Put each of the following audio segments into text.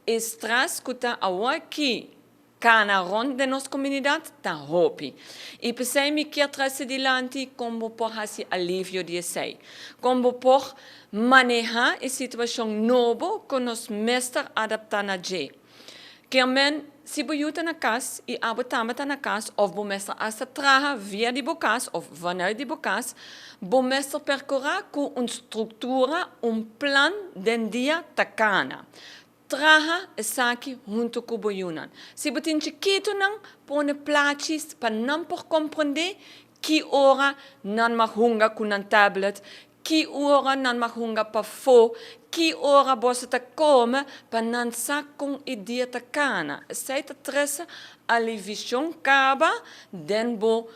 E stress ku ta aki kana rònt di nos komunidat ta hopi. I p'esei mi ke trese dilanti kon por hasi alivio di esei. Kon por manehá e situashon nobo ku nos mester adaptá na dje. Ke men, si bo ta na kas i abo tambe ta na kas, òf bo mester asta traha via di bo kas òf vanuit di bo kas, bo mester perkurá ku un struktura, un plan di dia ta kana. Traha esaki huntu ku bo yunan. Si bo tin chikitunan, pone plachi pa nan por komprondé ki ora nan mag hunga ku nan tablet, ki ora nan mag hunga pafó, ki ora boso ta kome, pa nan sa kon e dia ta kana. Esei ta trese alivio kaba den bo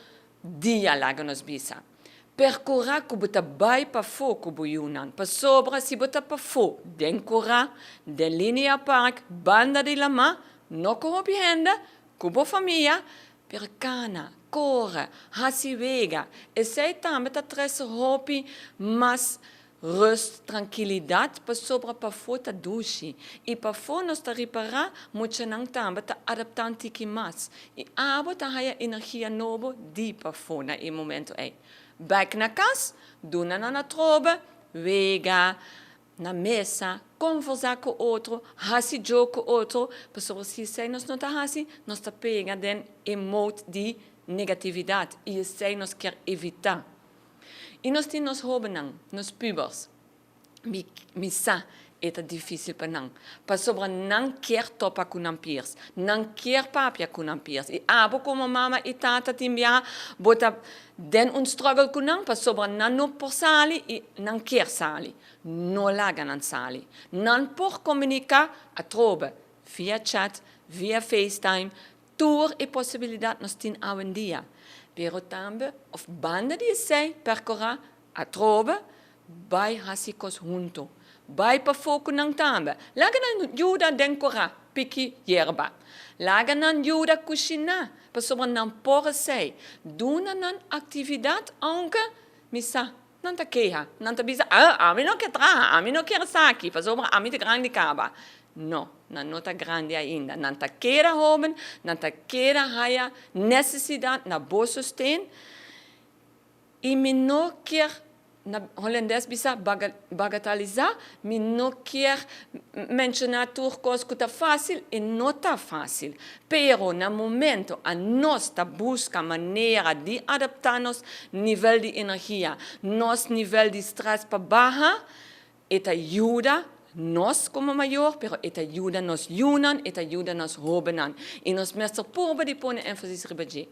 dia, laga nos bisa. Perkurá ku bo ta bai pafó ku bo yunan. Pasobra si bo ta pafó, den kurá, den Linear Park, banda di laman, no ku hopi hende, ku bo famia, pero kana, kore, hasi wega. Esei tambe ta trese hopi mas rust, trankilidat, pasobra pafó ta dushi. I pafó nos ta ripará, muchanan tambe ta adaptá un tiki mas. I abo ta haya energia nobo di pafó na e momento ei. Back na kas, duna nan atrobe, wega, na mesa, kombersá ku otro, hasi joke ku otro, pasobra si esei nos no ta hasi, nos ta pega den e mode di negatividat i esei nos ke evitá. I nos tin nos hóbennan, nos pubers. Mi sa, e ta difísil pa nan. Pasobra nan ke topa ku nan peers, nan ke papia ku nan peers. I abo komo mama i tata tin bia, bo ta den un struggle ku nan, pasobra nan no por sali i nan ke sali. No laga nan sali. Nan por komuniká atrobe, via chat, via FaceTime, tur e posibilidat nos tin awendia. Pero tambe, òf banda di esei, perkurá atrobe, bai hasi kos huntu. Bai pafó ku nan tambe. Laga nan yuda den kurá, piki yerba. Laga nan yuda kushiná, pasobra nan por esei. Duna nan aktividat, aunke mi sa, nan ta keha, nan ta bisa: "Ah, ami no ke traha, ami no ke esaki, pasobra ami ta grandi kaba." No, nan no ta grandi ainda. Nan ta keda hóben, nan ta keda haya nesesidat na bo sosten. I mi no ke, na hulandes bisa bagatelisá, mi no ke menshoná tur kos ku ta fásil, i no ta fásil. Pero na momento nos ta buska manera di adaptá nos nivel di energia, nos nivel di stress pa baha, e ta yuda nos komo mayor, pero e ta yuda nos yunan, e ta yuda nos hóbennan. I nos mester purba di pone énfasis riba dje.